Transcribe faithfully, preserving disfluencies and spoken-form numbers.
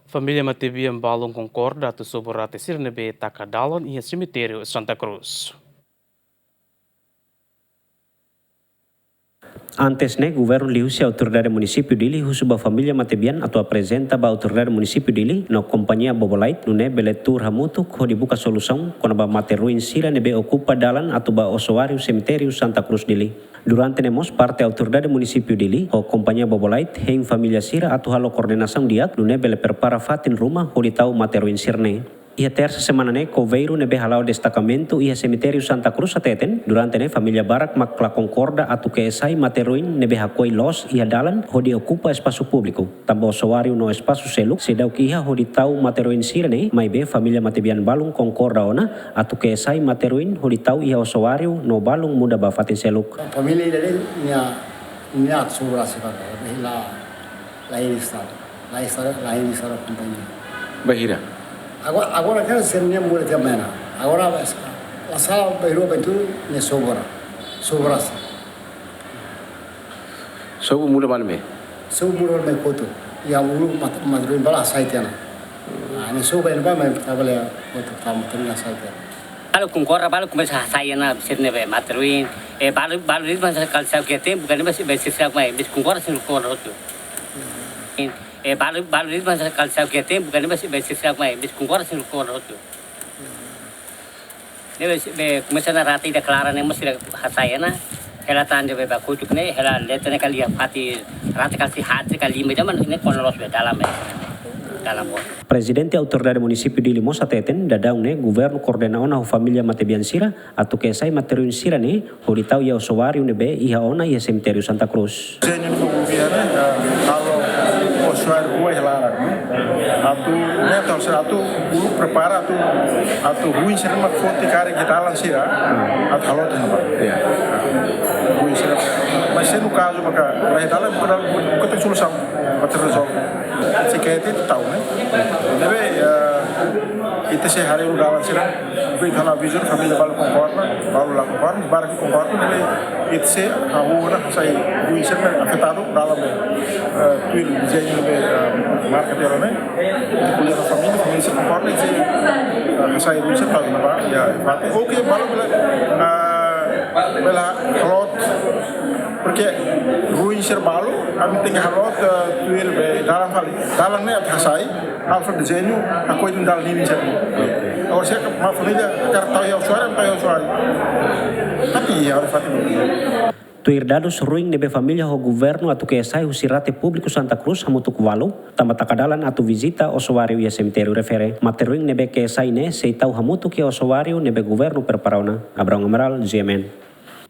Família matebian balun konkorda atu sobu rate sira ne'ebé taka dalan iha semitériu Santa Cruz. Antes ne'e, governu liuhusi autoridade munisípiu Dili husu ba família matebian atu aprezenta ba autoridade munisípiu Dili no kompañia Bobolait, nune'e bele tuur hamutuk hodi buka solusaun kona-ba mate ruin sira ne'ebé okupa dalan atu ba osoáriu semitériu Santa Cruz Dili. Durante ne'e mós parte autoridade munisípiu Dili ho kompañia Bobolait hein família sira atu halo koordenasaun di'ak, nune'e bele prepara fatin ruma hodi tau mate ruin sira-ne'e. Iha tersa semana ne'e, koveiru ne'ebé hala'o destakamentu iha semitériu Santa Cruz hateten, durante ne'e família barak mak la konkorda atu ke'e sai mate ruin ne'ebé hakoi loos iha dalan hodi okupa espasu públiku. Tanba osoáriu no espasu seluk seidauk iha hodi tau mate ruin sira-ne'e, maibé família matebian balun konkorda ona atu ke'e sai mate ruin hodi tau iha osoáriu no balun muda ba fatin seluk. Família ida-ne'e nia, nia atu sobu rate sira, tapi la, la ini sa, la ini sa, la ini sa kompañia. Bainhira? Agora, agora kan sira-nia muda tiap mena. Agora la sala bainhira, bainhira nia sobu rate, sobu rate. Sobu muda ba ne'ebé? Sobu muda ba ne'ebé kotuk. Iha uluk mat-, mate ruin balu hasai tiha ona. Ah, nia sobu ba ne'ebá mai tabale kotuk, tama terus hasai tiha ona. Balu konkorda, balu komesa hasai ona sira ne'ebé mate ruin. Eh, balu, balu ritma sa kal sau ke tem, bukan ne'ebé si, be si sa mai, bis konkorda, si konkorda hotu. Eh, balu, balu ritma sa kal sau ke tem, bukan ne'ebé si, be si sa mai, bis konkorda, si konkorda hotu. Ne'ebé, be komesa ona rate ida klaran ne'e mós sira hasai ona. Hela tan de be ba kotuk ne'e, hela leten ne'e kali iha fatin rate kali iha haat kali lima ida mak ne'e kona loos be dalan be. Dalan boot. Prezidente Autoridade Munisípiu Dili mós hateten, daudaun ne'e governu koordena ona ho família matebian sira atu ke'e sai mate ruin sira-ne'e hodi tau iha osoáriu ne'ebé iha ona iha semitériu Santa Cruz. Dezeñu ne'e mak governu, eh, halo osoáriu rua iha laran, ne'e. Atu, ne'e atu sira atu uluk prepara atu, atu ruin sira mak foti karik iha dalan sira, atu halo tiha ona ba. Iya. Ruin sira. Mas se no kazu maka rai dalan, buka dalan, buka, buka tan solusaun, buka tan rezolve. Se karik ita tau, ne'e. Ne'ebé, eh, ita sei haree uluk dalan sira. Be ita la avizu, família balu konkorda, balu la konkorda, barak konkorda, be ita sei hahú ona hasai ruin sira ne'ebé afetadu dalan be, eh, tuir dezeñu be, eh, marka tiha ona ne'e. Ko'alia ho família, família sei konkorda, sei, eh, hasai ruin sira tau ona ba, ya, ba. Oke, balu bele, eh, bele halo, porke ruin sira balu, ami tenke halo, eh, tuir be dalan fali. Dalan ne'e atu hasai, Alfred dezeñu, hakoi duni dalan ninin sira. Oke. Agora se mak família hakarak tau iha osoáriu, tau iha osoáriu. Tapi iha, harus hati-hati. Tuir dadus ruin ne'ebé família ho governu atu ke'e sai husi rate públiku Santa Cruz hamutuk ualu, tanba taka dalan atu vizita osoáriu iha semitériu refere. Mate ruin ne'ebé ke'e sai ne'e sei tau hamutuk iha osoáriu ne'ebé governu prepara ona. Abrão Amaral, G M N.